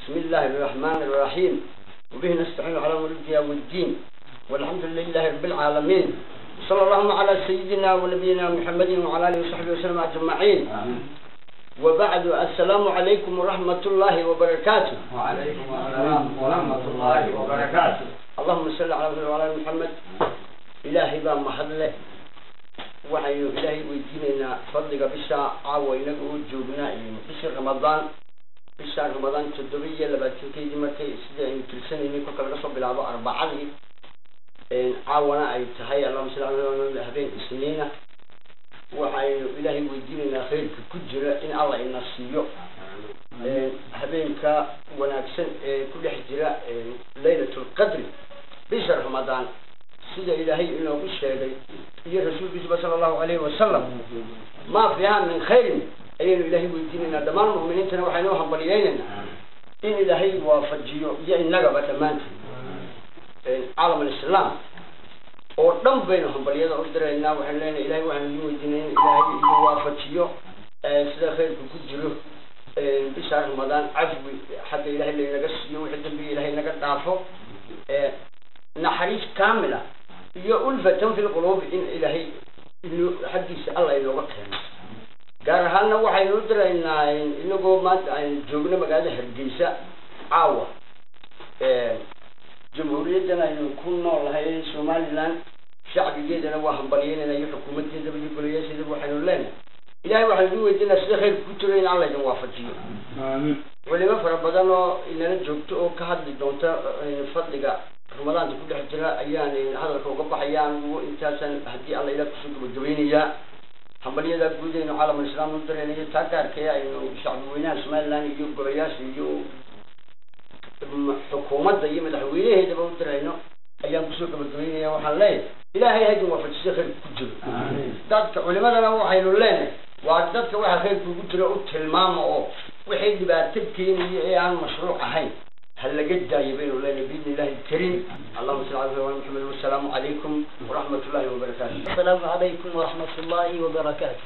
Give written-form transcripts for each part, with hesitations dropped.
بسم الله الرحمن الرحيم، وبه نستعين على أمور الدنيا والدين، والحمد لله رب العالمين، صلى اللهم على سيدنا ونبينا محمد وعلى آله وصحبه وسلم أجمعين. وبعد، السلام عليكم ورحمة الله وبركاته. وعليكم السلام ورحمة الله وبركاته. اللهم صل على محمد وعلى آل محمد. Ilaahay baa mahadle. Waxaynu Ilaahay weydiinaynaa fadliga bisha caawa inaga oo joognaa bishii Ramadaan, bisha Ramadaan 27-keedii markay sidii aynu tirsanaynay kolka laga soo bilaabo Arbacadii, caawana ay tahay, allahuma salli ala, habeen Isniina. Waxaynu Ilaahay weydiinaynaa khayrka ku jira in Allah ina siiyo, habeenka wanaagsan ee ku dhex jira Laylat Lqadri bisha Ramadaan, sida Ilaahay inoogu sheegay iyo rasuulkiisuba sala Allahu alayhi wasalam, maa fiiha min khayrin, ayaynu Ilaahay weydiinaynaa. Dhammaan mu'miniintana waxaynu hambalyaynaynaa in Ilaahay waafajiyo iyo innagaba dhammaantiin. Caalam alislaam oo dhan baynu hambalyada u diraynaa. Waxaynu leenahay, Ilahay waxaanu idin weydiinay in Ilaahay idin waafajiyo sida khayrka ku jiro bisha Ramadaan, cafwi xagga Ilahay laynaga siiyo, wixii dambiga Ilahay naga dhaafo, naxariis kaamila iyo ulfatan fi lquluubi in Ilaahay ino xaggiisa Alla inooga keeno. Gaar ahaanna waxaynu u diraynaa, inagoo maanta aynu joogno magaalada Hargeysa caawa, jamhuuriyaddan aynu ku nool nahay Somaliland, shacbigeedana waa hambalyeynayna iyo xukuumaddeedaba iyo golayaasheedaba. Waxaynu leenahay, Ilahay waxaynu idin weydiinaa sida khayrka ku jiro in Alla idin waafajiyo. Culimo fara badan oo inala joogto oo ka hadli doonta fadliga Ramadaanta ku dhex jira ayaan hadalka uga baxaya. Anigu intaasan haddii Alla ilah kusoo gabagabeynayaa hambalyadaa guud aynu caalamul islaam u dareynayo, taa gaarkee aynu shacbi weynaha Somaliland iyo golayaasha iyo xukuumadda iyo madaxweynaheedaba u dirayno ayaan kusoo gabagabeynaya. Waxaan leeyahay, Ilaahay haydin waafajisay khayrka ku jiro. Dadka culimadana waxaynu leenahay, waa dadka waxa khayrka ugu jiro u tilmaama, oo wixii dhibaato keenaya ee aan mashruuc ahayn ha laga daayo baynu leenahay, biidni Illahi alkariim. Allahuma salli ala Maxamed, wasalaamu calaykum waraxmat ullahi wabarakaatu. السلام عليكم ورحمة الله وبركاته.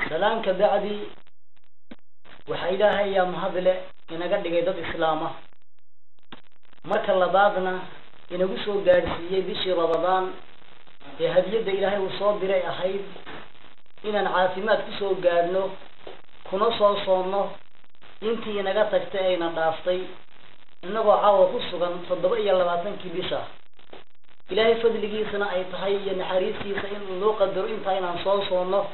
Salaamka bacdi, waxaa Ilaahay yaa mahadle inaga dhigay dad Islaam ah, marka labaadna inagu soo gaadhsiiyey bishii Ramadaan ee hadiyadda Ilaahay uu soo diray ahayd inaan caafimaad kusoo gaadhno kuna soo soonno intii inaga tagtay ayna dhaaftay, inagoo caawa ku sugan 27-kii bisha. Ilaahay fadligiisana ay tahay iyo naxariistiisa inuu noo qadaro intaa inaan soo soonno,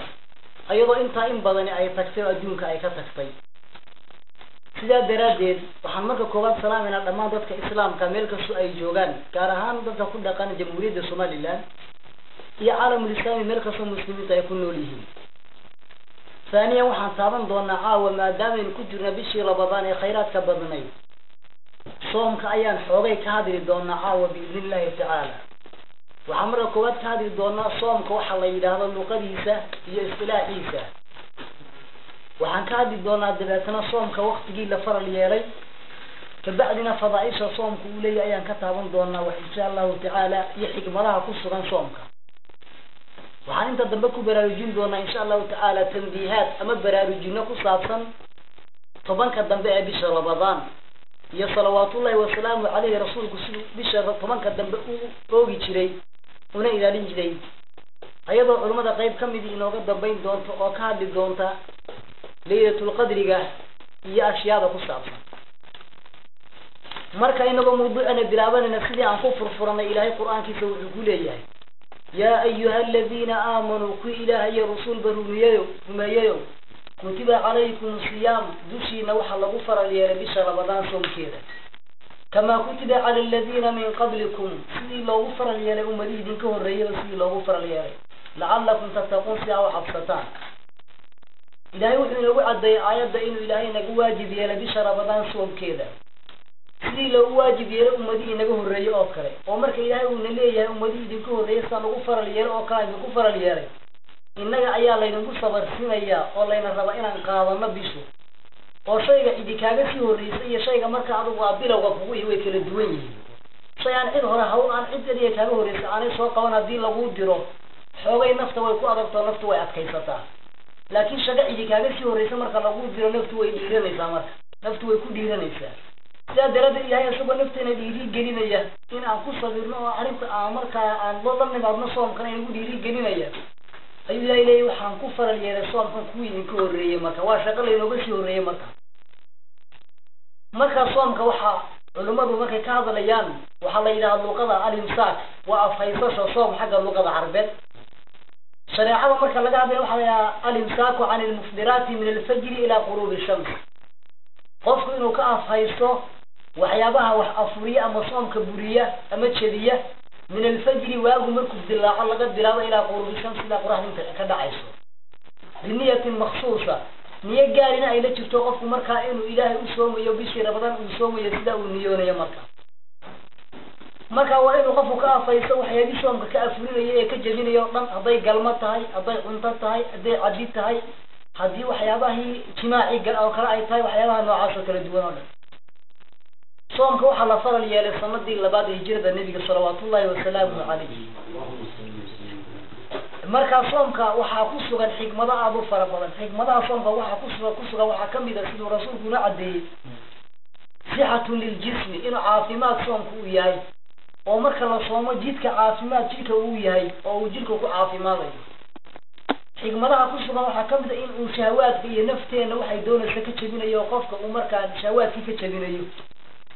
ayadoo intaa in badani ay tagtay oo adduunka ay ka tagtay. Sidaa daraaddeed waxaan marka koowaad salaamaynaa dhammaan dadka Islaamka meel kastoo ay joogaan, gaar ahaan dadka ku dhaqan Jamhuuriyadda Somaliland iyo caalamul islaami meel kastoo muslimiinta ay ku nool yihiin. Haaniyan, waxaan taaban doonaa caawa, maadaamaynu ku jirna bishii Ramadaan ee khayraadka badnayd, soomka ayaan xoogay ka hadli doonaa caawa biidni Illahi tacaala. Waxaan marka koowaad ka hadli doonaa soomka waxa la yidhaahdo, luqadiisa iyo istilaaxiisa. Waxaan ka hadli doonaa dabeetna soomka waktigii la faral yeelay, kabacdina fadaaisha soomka uu leeyahay ayaan ka taaban doonaa wax insha Allahu tacaala, iyo xikmadaha ku sugan soomka. Waxaan inta dambe ku baraarujin doonaa insha Allahu tacaala tanbiihaad ama baraarujino ku saabsan 10-ka dambe ee bisha Ramadaan iyo salawaatullahi wasalaamu caleyhi rasuulku siduu bisha 10-ka dambe u oogi jiray una ilaalin jiray, ayadoo culimmada qayb ka midii inooga dambayn doonto oo ka hadli doonta Laylatulqadriga iyo ashyaada ku saabsan. Marka inagoo mawduucana bilaabanayna, sidii aan ku furfuranay, Ilaahay Qur-aankiisa wuxuu ku leeyahay: yaa ayuha aladiina aamanuu, kuwii Ilaah iyo rasuulba rumeeyayo rumeeyayo, kutiba calaykum siyaam, dushiina waxaa lagu faral yeelay bisha Ramadaan soomkeeda, kamaa kutiba cala aladiina min qablikum, sidii loogu faral yeelay ummadihii idinka horreeyaba sidii loogu faral yeelay, lacalakum tattaquun, si aa u cabsataan. Ilaahay wuxuu inoogu caddeeyey aayadda inuu Ilaahay nagu waajib yeelay bisha Ramadaan soomkeeda sidii loogu waajib yeelay ummadihii naga horreeyey oo kale. Oo marka Ilaahay uuna leeyahay ummadihii idinka horreeyey sidaan ugu faral yeelay oo kale idinku faral yeelay, innaga ayaa laydinku sabarsinayaa oo layna rabaa inaan qaadano bishu. Oo shayga idinkaaga sii horreysay iyo shayga marka adugu aa bilowga kugu ihi way kala duwan yihiin. Shay aan cid hore hawl aan cid adiga kaaga horreysay aanay soo qaban haddii laguu diro, xoogay nafta way ku adagtoo naftu way adkaysataa. Laakiin shaqo cidi kaaga sii horreysa marka lagu diro, naftu way dhiiranaysaa, marka naftu way ku dhiiranaysaa. Sidaa daraaddeed Ilahay isagoo nafteena dhiiri gelinaya in aan ku sabirno oo arrinta aan markaa aan la nimaadno soomkan inagu dhiiri gelinaya, ayuu Ilahay leeyay waxaan ku faral yeelay soomkan kuwii idinka horreeyey. Marka waa shaqo laynooga sii horreeyey. Marka soomka waxaa culimmadu markay ka hadlayaan waxaa la yidhaha luqada alimsaak waa afhaysasho soom xagga luqada Carbeed. Shareecada marka laga hadlaya waxaa la yidhaha alimsaaku can ilmufdiraati min alfajri ilaa quruubi shams, qofku inuu ka afhaysto waxyaabaha wax afuriya ama soomka buriya ama jebiya, min alfajri waagu markuu dilaaco laga bilaabo, ilaa quruubi shams, ilaa qoraxda inta ka dhacayso, biniyatin maksuusa, niyo gaarina ay la jirto qofku markaa inuu Ilaahay u soomayo, bishii Ramadaan uu soomayo, sidaa uu niyoonayo. Marka waa inuu qofku ka afhaysto waxyaabii soomka ka afurinaya ee ka jebinaya o dhan, hadday galmo tahay, hadday cunto tahay, hadday cabi tahay, haddii waxyaabahii jimaaci gal oo kale ay tahay, waxyaabaha noocaas oo kala duwan oo dhan. Soomka waxaa la faral yeelay sanadii labaad ee hijrada Nebiga salawaatullahi wasalaamuhu calayh. Markaa soomka waxaa ku sugan xikmado aada u fara badan. Xikmadaha soomka waxaa kusugan waxaa kamid a, siduu rasuulku una caddeeyey, sixatun liljismi, inuu caafimaad soomku uu yahay, oo marka la soomo jidka caafimaad jidhka uu yahay oo uu jidhka ku caafimaadayo. Xikmadaha ku sugan waxaa kamid a in uu shahawaadka iyo nafteenna waxay doonaysa ka jebinayo, oo qofka uu markaa shahawaadkii ka jebinayo,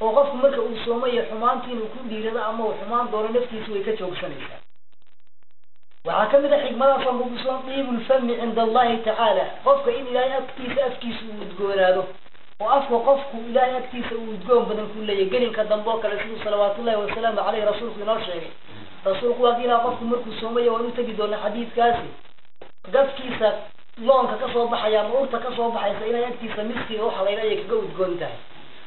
oo qofku marka uu soomayo xumaantii inuu ku dhiirado ama uu xumaan doono naftiisu way ka joogsanaysaa. Waxaa kamid a xikmadaha soomka ku sugan diibulfami cinda Allahi tacaala, qofka in Ilaahay agtiisa afkiisa uu udgoonaado, oo afka qofku Ilaahay agtiisa uu udgoon badan ku leeyahy gelinka dambe oo kale, siduu salawaatullahi wasalaamu caleyh rasuulku inoo sheegay. Rasuulku waa kiilaa qofku markuu soomayo, waan u tegi doonaa xadiidkaasi, gafkiisa loonka kasoo baxaya ama urta kasoo baxaysa Ilahay agtiisa miskiga waxa la yidhaha ayay kaga udgoon tahay.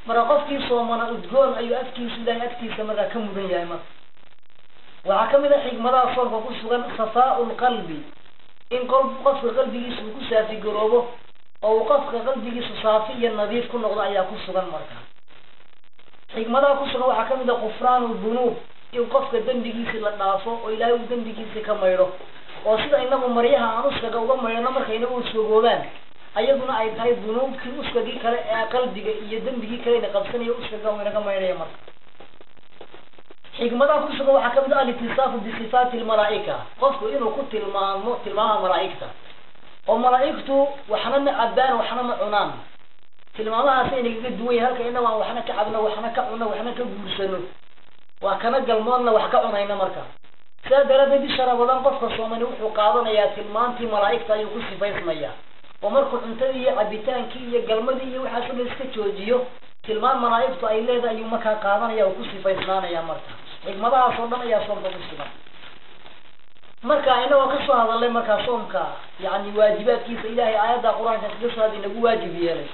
Marka qofkii soomana udgoon ayuu afkiisu Ilahay agtiisa markaa ka mudan yahay. Marka waxaa kamid a xikmadaha soomka ku sugan safaau lqalbi, in qofka qalbigiisa uu ku saafigaroobo oo uu qofka qalbigiisu saafi iyo nadiif ku noqdo ayaa ku sugan. Marka xikmadaha ku sugan waxaa kamid a kufraanu dunuub, in qofka dembigiisi la dhaafo oo Ilaahay uu dembigiisi ka maydho, oo sida inagu maryaha aan uskaga uga maydhano markay inagu uskagoobaan, ayaduna ay tahay dunuubtii uskagii kale ee qalbiga iyo dembigii kale ina qabsanayo uskaga uu inaga maydhaya. Marka xikmadaha ku sugan waxaa kamid ah alitisaafu bisifaati lmalaa'ika, qofku inuu ku tilmaamo tilmaamaha malaa'igta, oo malaa'igtu waxna ma cabaan waxna ma cunaan, tilmaamahaas inagaga duwan yahay halka inagu aan waxna ka cabno, waxna ka cunno, waxna ka guursano, waa kana galmoodna wax ka cunayno. Marka sidaa daraaddeed bisha Ramadaan qofka soomani wuxuu qaadanayaa tilmaantii malaa'igta ayuu ku sifaysmayaa, oo markuu cuntadii iyo cabitaankii iyo galmadii iyo waxaas o dhan iska joojiyo, tilmaan malaa'igtu ay leedahay ayuu markaa qaadanaya oo ku sifaysnaanaya. Marka xikmadahaas oo dhan ayaa soomka ku sugan. Marka inagoo kasoo hadalnay markaa soomka, yani waajibaadkiisa Ilahay aayadda Qur-aanka kaga soo had inagu waajib yeelay,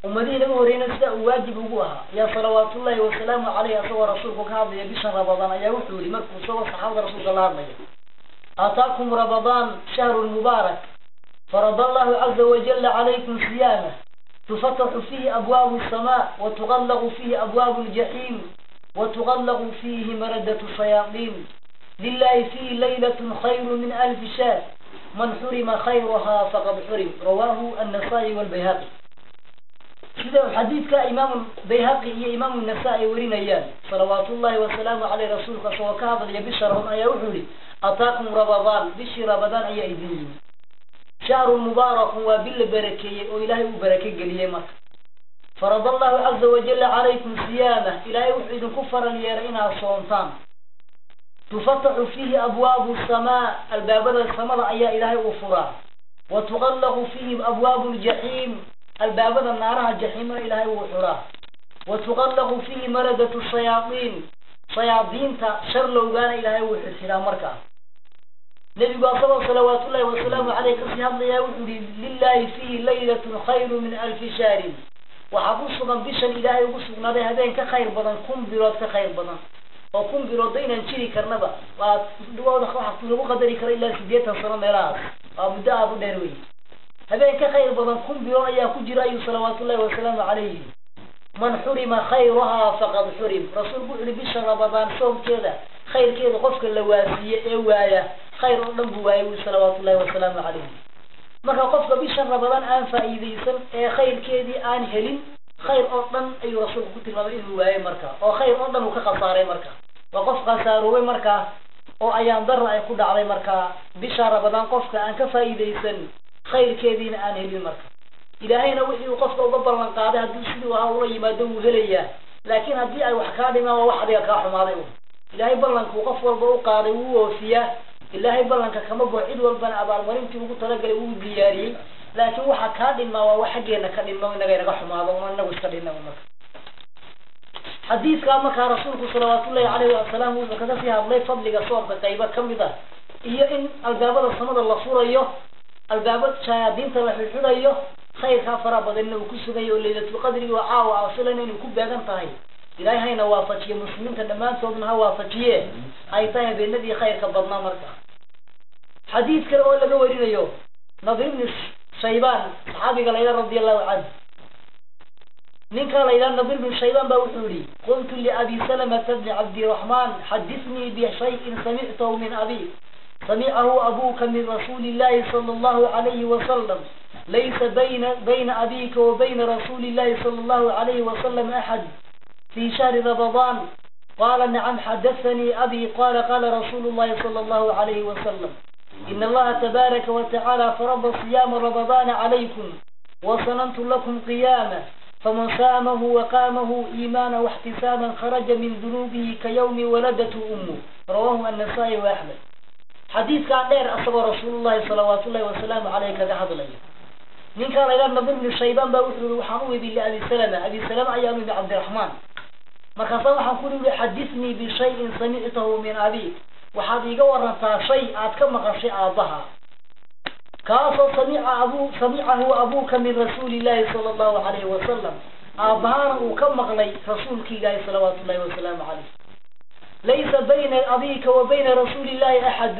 ummadihii naga horreyna sida uu waajib ugu ahaa, yaa salawaatullahi wasalaamu caleyh asagoo rasuulku ka hadlaya bisha Ramadaan ayaa wuxuu yihi, markuu isagoo saxaabada rasuulka la hadlaya: "Aataakum Ramadaan shahrun mubaarak, farad Allahu caza wajala calaykum siyaamah, tufataxu fiihi abwaabu asamaa watuqallaqu fiihi abwaabu ljaxiim watuqallaqu fiihi maradatu shayaaiin, lilahi fiihi laylatun khayru min alfi shahr, man xurima khayraha faqad xurim." Rawaahu Annasaa'i walbayhaqi. Sida xadiidka Imaamu Bayhaqi iyo Imaamu Nasaa-i warinayaan, salawaatullahi wasalaamu caleyh rasuulka isagoo ka hadlaya bisha Ramadaan ayaa wuxuu yihi: "Ataakum Ramadaan, bishii Ramadaan ayaa idin yimi, shahrun mubaarakun, waa bil la barakeeyey oo Ilaahay uu barake geliyey. Marka farad Allahu caza wajala calaykum siyaamah, Ilaahay wuxuu idinku faral yeelay inaad soontaan. Tufataxu fiihi abwaabu samaa, albaabada samada ayaa Ilaahay u furaa, wa tuqallaqu fiihi abwaabu ljaxiim, albaabada naaraha jaxiimana Ilaahay wuu xuraa, wa tuqallaqu fiihi maradatu shayaaiin, shayaadiinta sharlowgaana Ilaahay wuu xirxiraa." Markaa nebigu asagoo salawaatullahi wasalaamu caleyh kasii hadlayaa wuxuu yihi: "Lilahi fiihi laylatun khayru min alfi shahrin, waxaa ku sugan bishan Ilaahay ugu sugnaaday habeen ka khayr badan 1000 bilood, ka khayr badan." Oo 1000 biloodda inaan jiri karnaba waa waxa lagu qadari karo ilaa 80 sano meelahaas, waa muddo aada u dheer wey. Habeen ka khayr badan 1000 bilood ayaa ku jira ayuu salawaatullahi wasalaamu calayhi. "Man xurima khayrahaa faqad xurim." Rasuulku wuxu uhi bisha Ramadaan soomkeeda khayrkeeda qofka la waasiiye ee waaya, khayr oo dhan buu waayay, wui salawaatullahi wasalaamu calayh. Marka qofka bisha Ramadaan aan faa'iidaysan ee khayrkeedii aan helin, khayr oo dhan ayuu rasuulku ku tilmaamay inuu waayey marka, oo khayr oo dhan uu ka khasaaray. Marka waa qof khasaaroobay markaa oo ayaan darra ay ku dhacday. Markaa bisha Ramadaan qofka aan ka faa'iidaysan, khayrkeediina aan helin, marka Ilaahayna wixii uu qofka uga ballan qaaday hadduu siduu ahaa ula yimaado wuu helayaa, laakiin haddii ay wax kaa dhimaan waa wax adiga kaa xumaaday. Un Ilaahay ballankuu qof walba u qaaday wuu oofiyaa. Ilaahay ballanka kama baxo, cid walbana abaalmarintii ugu talagalay wuu diyaariyey, laakiin waxa kaa dhinmaa waa wax xaggeena ka dhinma, inaga inaga xumaado una inagu iska dhinna. Marka xadiidkaa markaa rasuulku salawaatullahi calayhi wasalaam wuxuu kaga sii hadlay fadliga soomka qaybo kamid ah, iyo in albaabada samada la furayo, albaabo shayaadiinta la xidxidhayo, khayrkaa fara badanna uu ku sugayo, oo laylatulqadrigi oo caawa aan filayna inay ku beegan tahay. Ilaahay hayna waafajiye, muslimiinta dhammaantoodna ha waafajiye, ay tahay habeenadii khayrka badnaa. Marka xadiid kale oo laga warinayo Nadir ibni Shaybaan, saxaabiga la yidhaha رضي الله عنه, ninka la yidhaha Nadir ibnu Shaybaan baa wuxuu yihi: قلت لأبي سلمة بن عبد الرحمن حدثني بشيء سمعته من أبيك، سمعه أبوك من رسول الله صلى الله عليه وسلم، ليس بين أبيك وبين رسول الله صلى الله عليه وسلم أحد في شهر رمضان. قال: نعم، حدثني أبي قال: قال رسول الله صلى الله عليه وسلم: إن الله تبارك وتعالى فرض صيام رمضان عليكم وسننت لكم قيامه، فمن صامه وقامه إيمانا واحتسابا خرج من ذنوبه كيوم ولدته أمه. رواه النسائي وأحمد. Xadiidkaa dheer asagoo Rasuulullahi salawaatu ullahi wasalaamu caleyh kaga hadlaya, ninkaa la yidhaha Nadir bnu Shaybaan baa wuxuu yihi: waxaan u imi لأبي سلمة, Abi Salama ayaanu imi, Cabdiraxmaan. Markaasaa waxaan ku yihi: حدثني بشيء سمعته من أبيك, waxaad iiga warantaa shay aad ka maqashay aabbaha, kaasoo سمع أبو سمعه أبوك من رسول الله صلى الله عليه وسلم, aabbahaana uu ka maqlay rasuulki Ilaahi salawaatu ullahi wasalaamu caleyh, ليس بين أبيك وبين رسول الله أحد,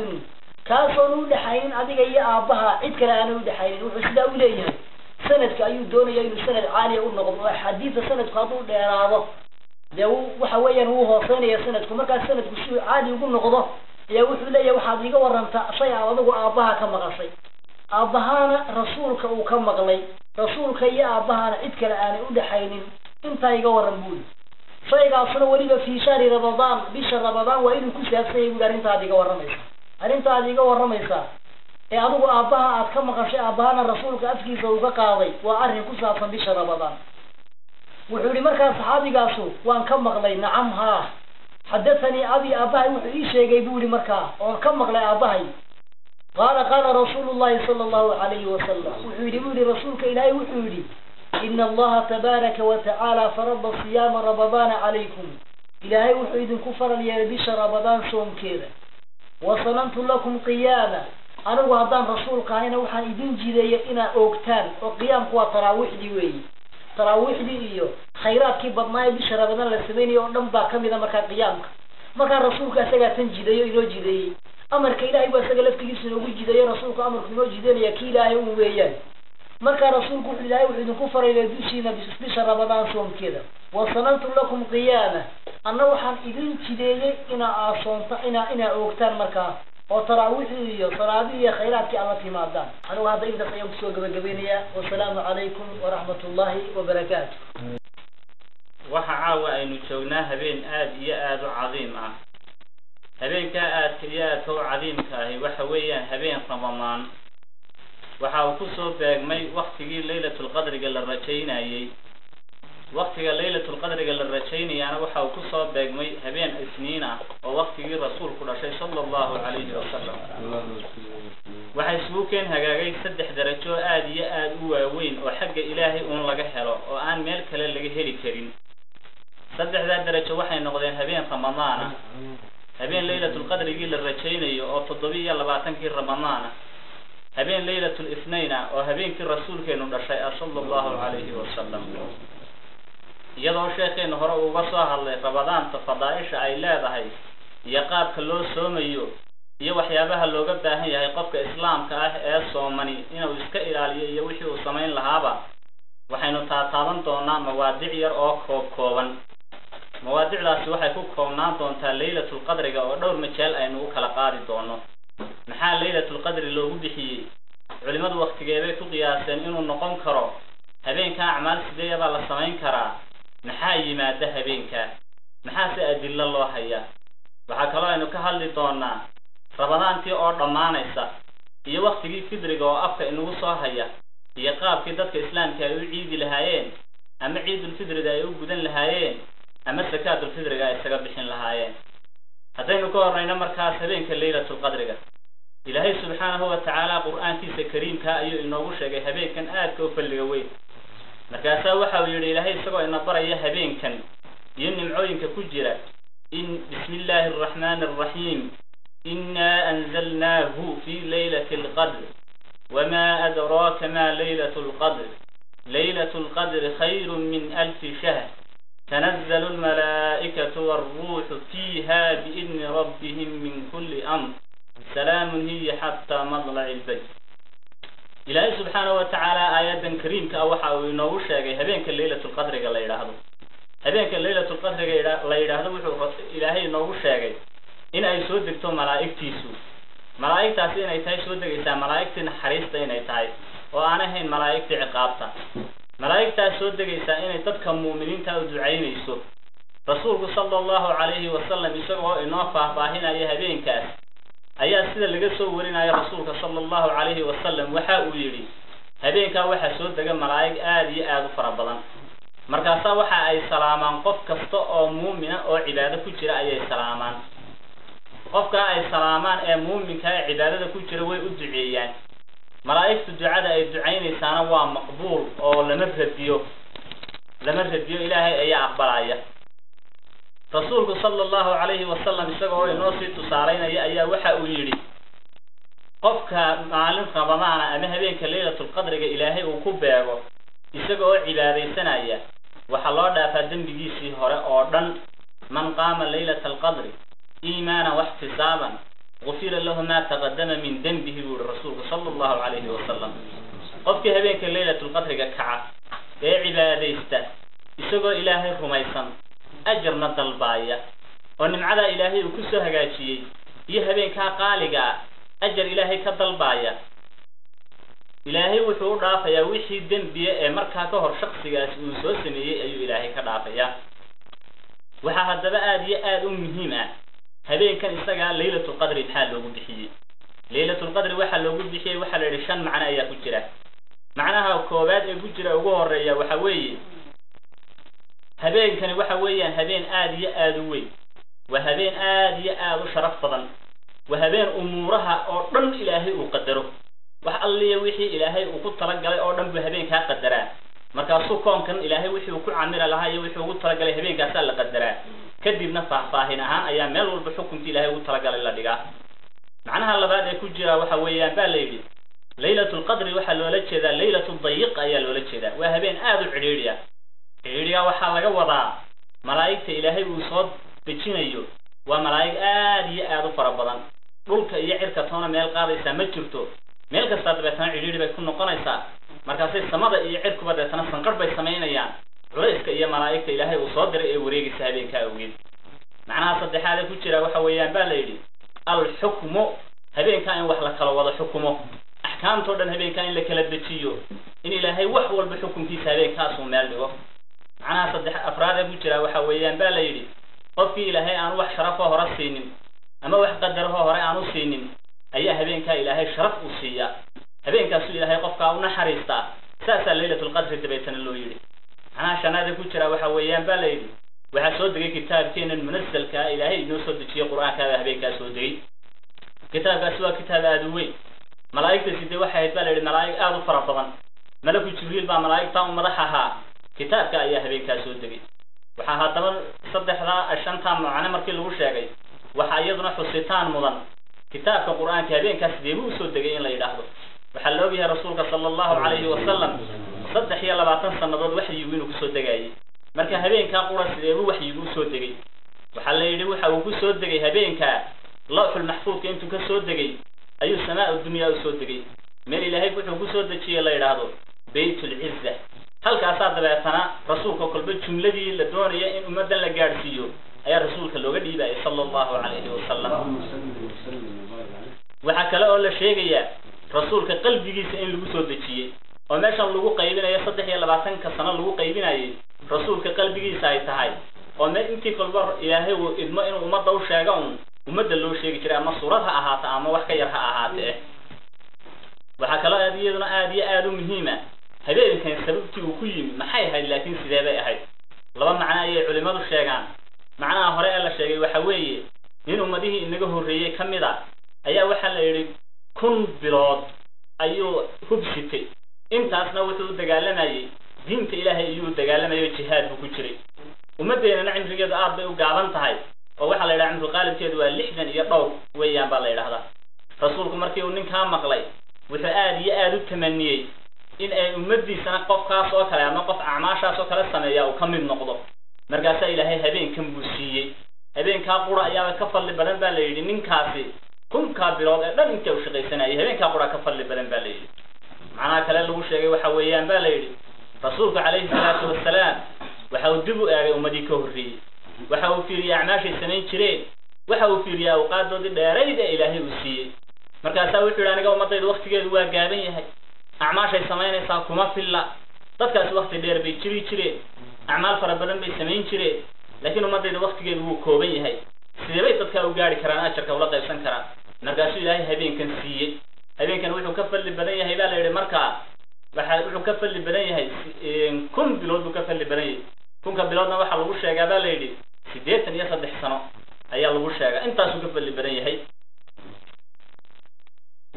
kaasoon u dhexaynin adiga iyo aabbaha cid kale aanay udhexaynin. Wuxuu sidaa u leeyahay, sanadka ayuu doonaya inuu sanad caaliya u noqdo, oo axaadiida sanadku hadduu dheeraado dee waxa weeyaan wuu hooseynaya sanadku. Markaas sanadku si uu caali ugu noqdo ayaa wuxuu leeyahay: waxaad iiga warantaa shay aad adigu aabbaha ka maqashay, aabbahaana rasuulka uu ka maqlay, rasuulka iyo aabbahaana cid kale aanay udhexaynin, intaa iga waran buuli. Shaygaasuna weliba في شهر رمضان, bisha Ramadaan waa inuu ku saabsan yahay bui. Arrintaad iga warramaysaa, arrintaad iga warramaysaa ee adigu aabbaha aad ka maqashay, aabbahana rasuulka afkiisa uu ka qaaday, waa arrin ku saabsan bisha Ramadaan. Wuxuu yihi markaa saxaabigaasu: waan ka maqlay, nacam, haa, حدثني أبي, aabbahay wuxuu ii sheegay buu yihi markaa oon ka maqlay aabbahay, قال قال رسول الله صلى الله عليه وسلم, wuxuu yidhi buu yihi rasuulka Ilaahay wuxuu yidhi: إن الله تبارك وتعالى فرض صيام رمضان عليكم, Ilaahay wuxuu idinku faral yeelay bisha Ramadaan soomkeeda, وسننت لكم قيامه, anigu haddaan rasuulka ahayna waxaan idin jideeyay inaad oogtaan, oo qiyaamku waa taraawiixdii weeyi, taraawiixdii iyo khayraadkii badnaa ee bisha Ramadaan la sameynaya oo dhan baa kamid a markaa qiyaamka. Markaa rasuulka isagaa tan jideeyo, inoo jideeyey. Amarka Ilahay baa isaga laftigiisa inoogu jideeyo. Rasuulku amarku inoo jideynaya ki Ilaahay un weeyaan. Markaa rasuulku wuxuu Ilahay wuxuu idinku faray dushiina bisha Ramadaan soomkeeda, وسننت لكم قيامه, anna waxaan idin jideeyey inaa aasoonta inaa oogtaan markaa oo taraawiixdii iyo salaadihii iyo khayraadkii aad la timaadaan. Anigu hadda intaas ayaan kusoo gabagabaynayaa. Wasalaamu calaykum waraxmat ullahi wabarakaatu. Waxa caawa aynu joognaa habeen aada iyo aada u cadiim ah. Habeenkaa aadka iyo aadka u cadiimka ahi waxa weeyaan habeen Ramadaan. Waxa uu kusoo beegmay waktigii laylatulqadriga la rajaynayey. Waktiga laylatulqadriga la rajaynayaana waxa uu kusoo beegmay habeen Isniin ah, oo waktigii rasuulku dhashay صلى الله عليه وسلم. Waxaa isugu keen hagaagay saddex darajo aada iyo aada u waaweyn oo xagga Ilaahay uun laga helo oo aan meel kale laga heli karin. Saddexdaa darajo waxay noqdeen habeen Ramadaan ah, habeen laylatulqadrigii la rajaynayo oo 27-kii Ramadaan ah, habeen laylatul isnayn ah oo habeenkii rasuulkeenu dhashay ah صلى الله عليه وسلم. Iyadoo sheekheenu hore uga soo hadlay Ramadaanta fadaaisha ay leedahay iyo qaabka loo soomayo iyo waxyaabaha looga baahan yahay qofka islaamka ah ee soomani inuu iska ilaaliyo iyo wixii uu samayn lahaaba, waxaynu taataaban doonaa mawaadic yar oo koob kooban. Mawaadicdaasi waxay ku koobnaan doontaa laylatulqadriga oo dhowr majaal aynu u kala qaadi doono. Maxaa laylatulqadri loogu bixiyey? Culimmadu wakhtigeebay ku qiyaaseen inuu noqon karo? Habeenka acmaal sideeyabaa la samayn karaa? Maxaa yimaada habeenka? Maxaase adillo loo hayaa? Waxaa kaloo aynu ka hadli doonaa Ramadaantii oo dhammaanaysa iyo wakhtigii fidriga oo afka inagu soo haya, iyo qaabkii dadka islaamka ay u ciidi lahaayeen, ama ciidulfidriga ay u gudan lahaayeen, ama sakaatulfidriga ay isaga bixin lahaayeen. Haddaynu ka horrayno markaas habeenka Leylatulqadriga, Ilaahay subxaanahu wa tacaala qur-aankiisa kariimka ayuu inoogu sheegay habeenkan aadka u falliga weyn. Markaasaa waxa uu yidhi Ilaahay, isagoo ina baraya habeenkan iyo nimcooyinka ku jira, in bismi illaahi araxmaani araxiim, innaa anzalnaahu fii laylati alqadr, wamaa adraaka maa laylatu lqadr, laylatu lqadri khayrun min alfi shahr, tanazzalu almalaa'ikatu walruuxu fiiha biidni rabbihim min kulli amr, salaamun hiya xataa madlaci alfajr. Ilaahay subxaanahu wa tacaala aayaddan kariimka ah waxa uu inoogu sheegay habeenka Leylatulqadriga la yidhaahdo. Habeenka Leylatulqadriga la yidhaahdo wuxuu Ilaahay inoogu sheegay in ay soo degto malaa'igtiisu, malaa'igtaasi inay tahay soo degaysaa malaa'igtii naxariista inay tahay oo aan ahayn malaa'igtii ciqaabta. Malaa'igtaas soo degaysaa inay dadka mu'miniinta u ducaynayso. Rasuulku sala allahu calayhi wasalam isagoo inoo faahfaahinaya habeenkaas ayaa sida laga soo warinaya rasuulka sala allahu calayhi wasalam waxa uu yidhi, habeenkaa waxaa soo dega malaa'ig aada iyo aada u fara badan, markaasaa waxa ay salaamaan qof kasta oo muumina oo cibaado ku jira ayay salaamaan. Qofkaa ay salaamaan ee muuminka ee cibaadada ku jira way u duceeyaan. Malaa'igtu ducada ay ducaynaysaana waa maqbuul oo lama radiyo, lama radiyo, Ilaahay ayaa aqbalaya. Rasuulku sala allahu calayhi wasalam isagoo inoo sii tusaalaynaya ayaa waxa uu yidhi, qofka maalin Ramadaana ama habeenka Leylatulqadriga Ilaahay uu ku beego isaga oo cibaadaysanaya, waxaa loo dhaafaa dembigiisii hore oo dhan. Man qaama laylata alqadri iimaanan waxtisaaban gufira lahu maa taqadama min dembihi, buu yihi rasuulku sala allahu calayhi wasalam. Qofkii habeenka Leylatulqadriga kaca ee cibaadaysta isagoo Ilaahay rumaysan, ajarna dalbaaya, oo nimcadaa Ilaahay uu ku soo hagaajiyey iyo habeenkaa qaaliga ah ajar Ilaahay ka dalbaaya, Ilaahay wuxuu u dhaafayaa wixii dembiya ee markaa ka hor shaksigaasi uu soo sameeyey ayuu Ilaahay ka dhaafayaa. Waxaa haddaba aada iyo aada u muhiim ah, habeenkan isagaa Leylatulqadri maxaa loogu bixiyey? Leylatulqadri waxaa loogu bixiyey, waxaa la yidhi, shan macno ayaa ku jira. Macnaha koowaad ee ku jira ugu horeeya waxa weeye, habeenkani waxa weeyaan habeen aada iyo aada u weyn, waa habeen aada iyo aada u sharaf badan, waa habeen umuuraha oo dhan Ilaahay uu qadaro. Wax alliya wixii Ilaahay uu ku talagalay oo dhan buu habeenkaa qadaraa. Markaasuu koonkan Ilaahay wixii uu ku camila lahaa iyo wixii ugu talagalay habeenkaasaa la qadaraa, kadibna faahfaahin ahaan ayaa meel walba xukunkii Ilaahay ugu talagalay la dhigaa. Macnaha labaad ee ku jira waxa weeyaan baa la yidhi, Leylatulqadri waxaa loola jeedaa leylatu dayiq ayaa loola jeedaa, waa habeen aada u cidhiidhi ah. Cidhiidhiga waxaa laga wadaa malaa'igta Ilaahay uu soo dejinayo waa malaa'ig aada iyo aada u fara badan, dhulka iyo cirka toona meel qaadaysaa ma jirto, meel kastaa dabeetana cidhiidhi bay ku noqonaysaa. Markaasay samada iyo cirkuba deetana sanqarh bay samaynayaan culayska iyo malaa'igta Ilaahay uu soo diray ee wareegaysa habeenkaa awgeed. Macnaha saddexaad ee ku jira waxa weeyaan baa la yidhi, alxukmu, habeenkaa in wax la kala wada xukumo, axkaamtao dhan habeenkaa in la kala dejiyo, in Ilaahay wax walba xukunkiisa habeenkaasuu meel dhigo. Macnaha saddex afraad ee ku jira waxa weeyaan baa la yidhi, qofkii Ilaahay aanu wax sharafoo hore siinin ama wax qadarahoo hore aanu siinin ayaa habeenkaa Ilaahay sharaf u siiyaa, habeenkaasuu Ilaahay qofkaa u naxariistaa, saasaa Leylatulqadri dabeetana loo yidhi. Macnaha shanaad ee ku jira waxa weeyaan baa la yidhi, waxaa soo degay kitaabkeenan munasalkaa Ilaahay inoo soo dejiyey, qur-aankaabaa habeenkaa soo degay. Kitaabkaasi waa kitaab aada u weyn. Malaa'igta sidee waxay ahayd baa la yidhi malaa'ig aada u fara badan, malaku Jibriil baa malaa'igtaa u madax ahaa, kitaabka ayaa habeenkaa soo degay. Waxaa haddaba saddexdaa shantaa macno markii lagu sheegay, waxaa iyaduna xusitaan mudan kitaabka qur-aanka habeenkaas sideebuu usoo degay in la yidhaahdo. Waxaa la ogyahay rasuulka sala allahu calayhi wasalam 23 sannadood waxyigu inuu kusoo degayay. Marka habeenkaa qura sideebuu waxyigu usoo degay? Waxaa la yidhi waxa uu kusoo degay habeenkaa lawxul maxfuudka intuu ka soo degay ayuu samaa dunyaa usoo degay, meel Ilaahay wuxuu kusoo dejiyey la yidhaahdo Baytulciza. Halkaasaa dabeetana rasuulka kolba jumladii la doonaya in ummaddan la gaadhsiiyo ayaa rasuulka looga dhiibayay sala allahu calayhi wasalam. Waxaa kale oo la sheegayaa Rasuulka qalbigiisa in lagu soo dejiyey oo meeshan lagu qaybinayo 23-ka sano lagu qaybinayay rasuulka qalbigiisa ay tahay, oo me intii kolba Ilaahay uu idmo inuu ummadda u sheego un ummadda loo sheegi jiray, ama suurad ha ahaata ama wax ka yar ha ahaatee. Waxaa kaloo aad iyaduna aad iyo aada u muhiima habeenkan sababtii uu ku yimi maxay ahayd, laakiin sidee bay ahayd? Laba macno ayay culimmadu sheegaan. Macnaha hore ee la sheegay waxa weeye nin ummadihii inaga horreeyey ka mid a ayaa waxaa la yidhi 1000 bilood ayuu hubsitay, intaasna wuxuu u dagaalamayey diinta Ilaahay iyuu u dagaalamayay, jihaad buu ku jiray. Ummaddeenana cimrigeedu aad bay u gaaban tahay, oo waxaa la yidhaha cimru qaalibkeedu waa 60 iyo dhowr weeyaan baa la yidhahdaa. Rasuulku markii uu ninkaa maqlay wuxuu aad iyo aada u tamaniyey in ay ummaddiisana qofkaas oo kale ama qof acmaashaas oo kale sameeya uu ka mid noqdo. Markaasaa Ilaahay habeenkan buu siiyey. Habeenkaa qura ayaaba ka fadli badan baa la yidhi ninkaasi 1000-kaa bilood ee dhan inta uu shaqaysanayay, habeenkaa qura ka fadli badan baa la yidhi. Macnaha kale lagu sheegay waxa weeyaan baa la yidhi rasuulku calayhi salaatu wasalaam waxa uu dib u eegay ummadii ka horreeyey, waxa uu fiiriyey acmaashay samayn jireen, waxa uu fiiriyey awqaadoodii dheerayd ee Ilaahay uu siiyey. Markaasaa wuxuu yidhi aniga ummaddaydu waktigeedu waa gaaban yahay, acmaashay samaynaysaa kuma filla, dadkaasi wakti dheer bay jiri jireen, acmaal fara badan bay samayn jireen, laakiin ummaddayda waktigeedu wuu kooban yahay, sidee bay dadkaa u gaari karaan, ajarka ula qaybsan karaan? Markaasuu Ilaahay habeenkan siiyey. Habeenkan wuxuu ka fadli badan yahay baa la yidhi, markaa waxa wuxuu ka fadli badan yahay 1000 bilood buu ka fadli badan yahay. 1000-ka biloodna waxaa lagu sheegaa baa la yidhi 83 sano ayaa lagu sheegaa, intaasuu ka fadli badan yahay.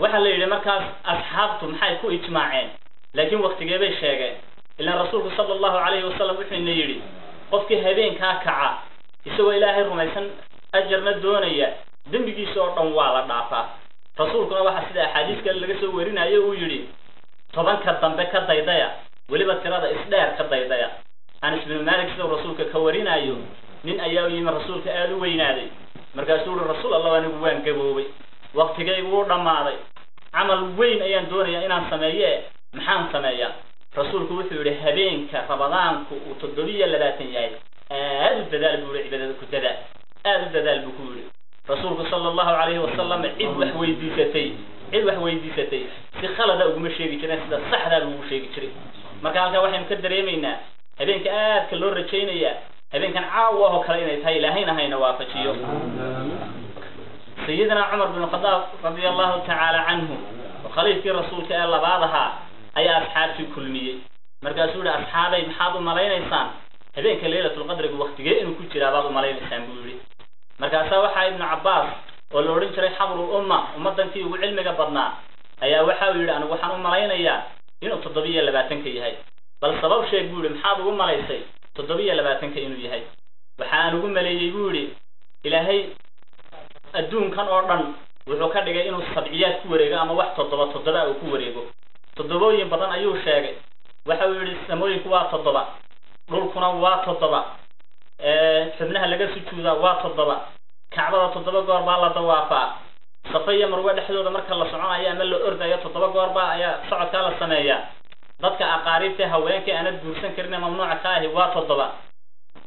Waxaa la yidhi markaas asxaabtu maxay ku ijmaaceen, laakiin waktigee bay sheegeen? Ilaan rasuulku sala allahu calayhi wasalam wuxuu ina yidhi qofkii habeenkaa kaca isagoo Ilaahay rumaysan ajarna doonaya dembigiisa oo dhan waa la dhaafaa. Rasuulkuna waxaa sida axaadiis kale laga soo warinayo uu yidhi 10-ka dambe ka daydaya, weliba tirada isdheer ka daydaya. Anas binu Maalik sidau rasuulka ka warinayo, nin ayaa u yimi rasuulka aada u weynaaday, markaasuu uhi rasuul Allah anigu waan gaboobay, waktigaygu wuu dhammaaday, camal weyn ayaan doonayaa inaan sameeye, maxaan sameeyaa? Rasuulku wuxuu yidhi habeenka Ramadaanku uu 27 yahay aada u dadaal buu yihi, cibaadada ku dadaal, aada u dadaal buu ku yidhi rasuulku sala allahu calayhi wasalam. Cid wax weydiisatay si khalada uguma sheegi jireen, sida saxdaa buu ugu sheegi jiray. Marka halkaa waxaynu ka dareemaynaa habeenka aadka loo rajaynayaa habeenkan caawa oo kale inay tahay, Ilaahayna hayna waafajiyo. Sayidina Cumar bin Khadaab radia allahu tacaala canhu oo khaliifkii rasuulka ee labaad ahaa ayaa asxaabtii kulmiyey. Markaasuu yihi asxaabay maxaad u malaynaysaan habeenka leylatulqadriga waktigee inuu ku jiraa baad u malaynaysaan buu yidhi. Markaasaa waxaa Ibnu Cabbaas oo la odhan jiray xabrul umma, ummaddankii ugu cilmiga badnaa, ayaa waxa uu yidhi anigu waxaan u malaynayaa inuu 27-ka yahay. Bal sabab sheeg buu yidhi, maxaad ugu malaysay 27-ka inuu yahay? Waxaan ugu maleeyey buu yidhi Ilaahay adduunkan oo dhan wuxuu ka dhigay inuu sabciyaad ku wareego ama wax 7 7 uu ku wareego. Toddobooyin badan ayuu sheegay. Waxa uu yidhi samooyinku waa 7, dhulkuna waa 7, xubnaha laga sujuudaa waa 7, kacbada 7 goor baa la dawaafaa, Safa iyo Marwe dhexdooda marka la soconayo ama la ordayo 7 goor baa ayaa socodkaa la sameeyaa, dadka aqaariibta haweenka aanad guursan karin ee mamnuuca ka ahi waa 7,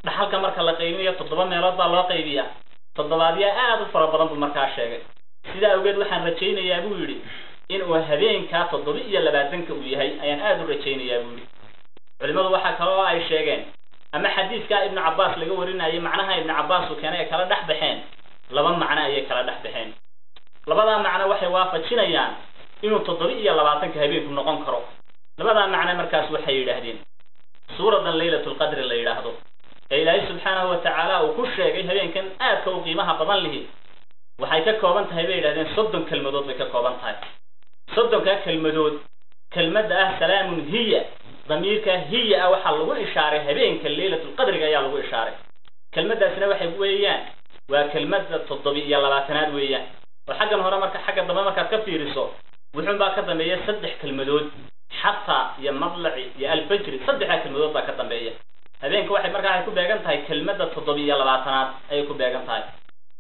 dhaxalka marka la qaybinayo 7 meelood baa loo qaybiyaa, toddobaadyaa aada u fara badan buu markaa sheegay. Sidaa awgeed waxaan rajaynayaa buu yidhi inuu habeenkaa 27-ka uu yahay ayaan aada u rajaynayaa buu yidhi. Culimadu waxaa kale oo ay sheegeen ama xadiiskaa Ibnu Cabbaas laga warinayay macnaha Ibnu Cabbaas uu keenay ay kala dhex baxeen laba macno ayay kala dhex baxeen. Labadaa macno waxay waafajinayaan inuu 27-ka habeenku noqon karo. Labadaa macno markaas waxay yidhaahdeen suuradan leylatulqadri la yidhaahdo ee Ilaahay subxaanahu watacaala uu ku sheegay habeenkan aadka u qiimaha badan lihi waxay ka kooban tahay bay yidhahdeen 30 kelmadood bay ka kooban tahay. 30-kaa kelmadood kelmadda ah salaamun hiya, damiirka hiya ah waxaa lagu ishaaray habeenka leylatulqadriga ayaa lagu ishaaray. Kelmaddaasina waxay weeyaan waa kelmadda 27-aad weeyaan, oo xaggan hore marka xagga dambe markaad ka fiiriso wuxuunbaa ka dambeeya 3 kelmadood, xataa iyo madlaci iyo alfajri, 3 kelmadood baa ka dambeeya. Habeenka waxay markaa waxay ku beegan tahay kelmadda 27-aad ayay ku beegan tahay.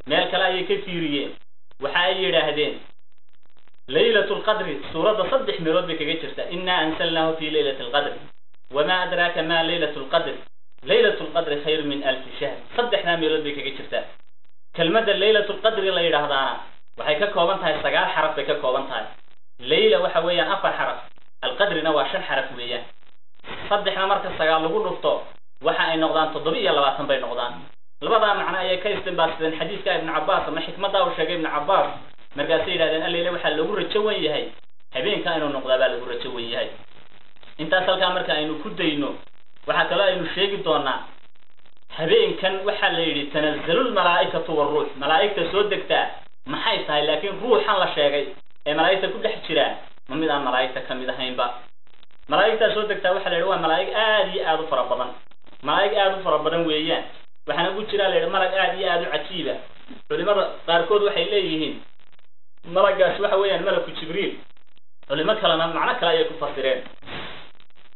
Meel kale ayay ka fiiriyeen, waxa ay yidhaahdeen leylatulqadri suuradda 3 meelood bay kaga jirtaa, innaa anzalnaahu fii leylati alqadri wamaa adraaka maa leylatulqadri leylatulqadri khayru min 1000 shahr, 3 meelood bay kaga jirtaa. Kelmadda leylatulqadri la yidhaahdaana waxay ka kooban tahay 9 xaraf bay ka kooban tahay. Leyla waxa weeyaan 4 xaraf, alqadrina waa 5 xaraf weeyaan. 3 marka 9 lagu dhufto waxa ay noqdaan 27 bay noqdaan. Labada macno ayay ka istinbaadsadeen xadiiska Ibn Cabbaas ama xikmadda uu sheegay Ibn Cabbaas. Markaasay yidhahdeen alleyle waxaa lagu rajo wen yahay habeenka inuu noqdaa baa lagu rajo wen yahay. Intaas halkaa marka aynu ku dayno, waxaa kaloo aynu sheegi doonaa habeenkan waxaa la yidhi tanazzalu lmalaa'ikatu waruux, malaa'igta soo degtaa maxay tahay? Laakiin ruuxan la sheegay ee malaa'igta ku dhex jiraa ma mid aan malaa'igta ka mid ahaynba. Malaa'igtaa soo degtaa waxaa la yidhi waa malaa'ig aad iyo aad u fara badan, malaa'ig aad u fara badan weeyaan. Waxaana ku jiraa la yidhi malag aad iyo aad u cajiiba. Culimada qaarkood waxay leeyihiin malagaas waxa weeyaan malaku Jibriil, culimo kalena macno kale ayay ku fasireen.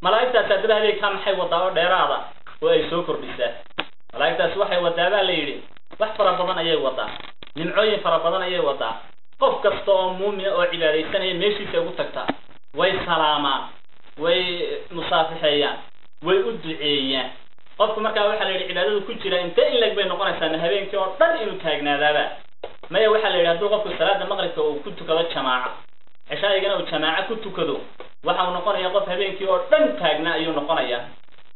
Malaa'igtaasi haddaba habeenkaa maxay wadaa oo dheeraada oo ay soo kordhisaa? Malaa'igtaasi waxay wadaa baa la yidhi wax fara badan ayay wadaa, nimcooyin fara badan ayay wadaa. Qof kasta oo muumina oo cibaadaysanaya meeshiisa ugu tagtaa, way salaamaan, way musaafixeeyaan, way u duceeyaan. Qofku markaa waxaa la yidhi cibaadadu ku jira intee in leg bay noqonaysaa? Ma habeenkii oo dhan inuu taagnaadaaba? Maya, waxaa la yidhi hadduu qofku salaada maqribka uu ku tukado jamaaca, ceshaayigana uu jamaaco ku tukado, waxa uu noqonayaa qof habeenkii oo dhan taagnaa ayuu noqonayaa.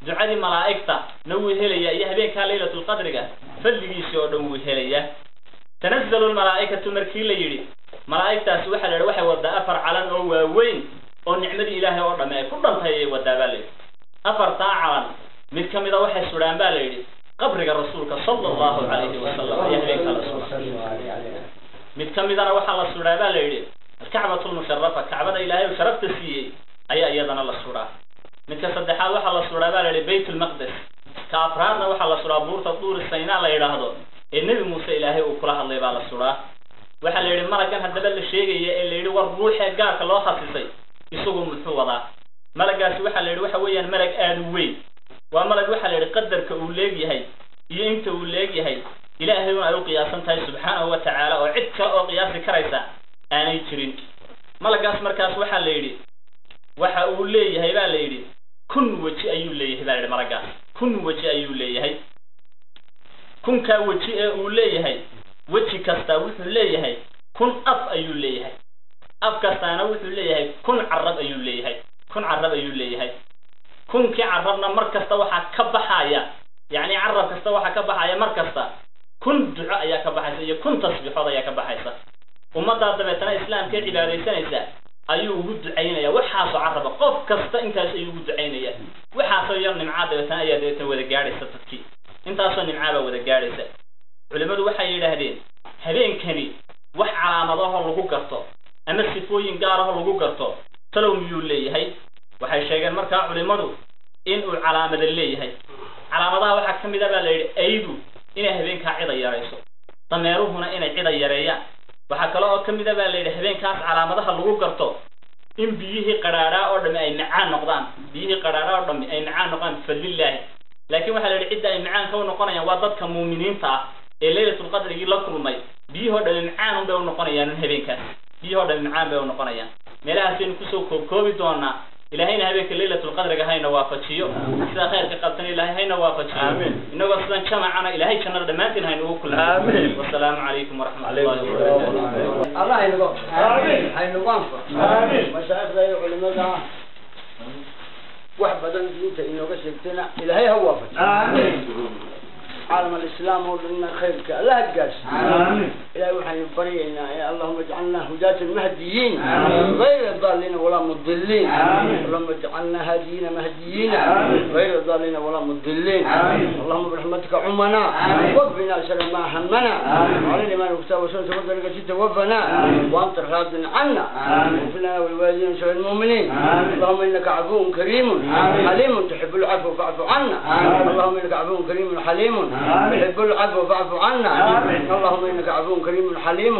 Ducadii malaa'igta na wuu helayaa, iyo habeenkaa laylatulqadriga fadligiisii oo dhan wuu helayaa. Tanazzalu lmalaa'ikatu markii la yidhi malaa'igtaasi waxaa la yidhi waxay wadaa 4 calan oo waaweyn oo nicmadii ilaahay oo dhamme ay ku dhantay ayay wadaa baa la yidhi. 4taa calan mid ka mida waxay sudhaan baa la yidhi qabriga rasuulka sala allahu calayhi wasalam ayaa habeenkaa la sudhaa. Mid ka midana waxaa la sudhaa baa la yidhi alkacbatu lmusharafa, kacbada ilaahay uu sharafta siiyey ayaa iyadana la sudhaa. Midka saddexaad waxaa la sudhaa baa la yidhi Baytulmaqdes. Ka afraadna waxaa la sudhaa buurta Duuri Saynaa la yidhaahdo ee Nebi Muuse ilaahay uu kula hadlay baa la sudhaa. Waxaa la yidhi malaggan haddaba la sheegaya ee la yidhi war ruuxee gaarka loo khasisay isagu muxuu wadaa? Malaggaasi waxaa la yidhi waxa weeyaan malag aad u weyn. Waa malag waxaa la yidhi qadarka uu leegyahay iyo inta uu leegyahay ilaahay un ay u qiyaasan tahay subxaanahu wa tacaala, oo cid kale oo qiyaasi karaysa aanay jirin. Malaggaas markaas waxaa la yidhi waxa uu leeyahay baa la yidhi 1000 weji ayuu leeyahay baa la yidhi. Malaggaas 1000 weji ayuu leeyahay. 1000kaa weji ee uu leeyahay, weji kastaa wuxuu leeyahay 1000 af ayuu leeyahay. Af kastaana wuxuu leeyahay 1000 carab ayuu leeyahay, 1000 carab ayuu leeyahay. 1000kii carabna mar kasta waxaa ka baxaya, yacni carab kasta waxaa ka baxaya mar kasta 1000 duco ayaa ka baxaysa iyo 1000 tasbiixood ayaa ka baxaysa. Ummaddaa dabeetana islaamka cibaadaysanaysa ayuu ugu ducaynaya waxaasoo caraba, qof kasta intaas ayuu ugu ducaynaya. Waxaasoo yar nimcaa dabeetana ayaa dabeetana wada gaadhaysa dadkii, intaasoo nimcaa baa wada gaadhaysa. Culimmadu waxay yidhaahdeen habeenkani wax calaamadahoo lagu garto ama sifooyin gaarahoo lagu garto talow miyuu leeyahay? Waxay sheegeen markaa culimmadu in uu calaamada leeyahay. Calaamadaha waxaa ka mid a baa la yidhi aydu inay habeenkaa cida yarayso, dameeruhuna inay cida yareeyaan. Waxaa kale oo ka mid a baa la yidhi habeenkaas calaamadaha lagu garto in biyihii qadhaadhaa oo dhammi ay macaan noqdaan, biyihii qadhaadhaa oo dhammi ay macaan noqdaan bifadlillaahi. Laakiin waxaa la yidhi cidda ay macaanka u noqonayaan waa dadka muuminiinta ah ee laylatulqadrigii la kulmay. Biyihoo dhammi macaan unbay u noqonayaan habeenkaas, biyihoo dhammi macaan bay u noqonayaan. Meelahaasaynu kusoo koobkoobi doonaa. Ilaahayna habeenka laylatulqadriga hayna waafajiyo, sidaa khayrka qabtana ilaahay hayna waafajiyo, inagoo sidan jamacana ilaahay jannada dhammaantiin haynugu kulmiyo. Wasalaamu calaykum waraxmatullahi wabarakaatu. Allah haynagu haynagu anfaco. Mashaaikhda iyo culimada wax badan diinta inooga sheegtayna ilaahay ha waafajiyo. عالم الإسلام ولنا خيرك الله قاس. إلهي وحن برينا يا اللهم اجعلنا هداة المهديين غير الضالين ولا مضلين. اللهم اجعلنا هاديين مهديين غير الضالين ولا مضلين. اللهم برحمتك عمنا واكفنا شر ما همنا وعلى الإيمان والكتاب والسنة والطريقة توفنا وأنت راض عنا واغفر لنا ولوالدينا وسائر المؤمنين. اللهم إنك عفو كريم حليم تحب العفو فاعف عنا. اللهم إنك عفو كريم حليم تحب العفو فاعف عنا. اللهم انك عفو كريم حليم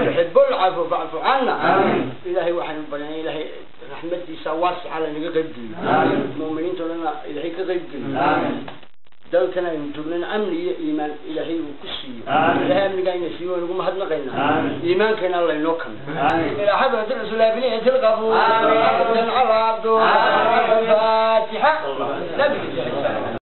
تحب العفو فاعف عنا. الهي وحن بني الهي رحمتي واسعه على نغا قيب المؤمنين تلنا الهي كقيب dalkana aynu joognana amni iyo iimaan ilaahay uu ku siiyo. Ilaahay amniga ina siiyo waynu ugu mahadnaqaynaa. Iimaankana alla inoo kano. Ilaa xadrati rasuulillahi biniyati lqabuul. Abdan cala abdu. Alfaatixa. Nabi.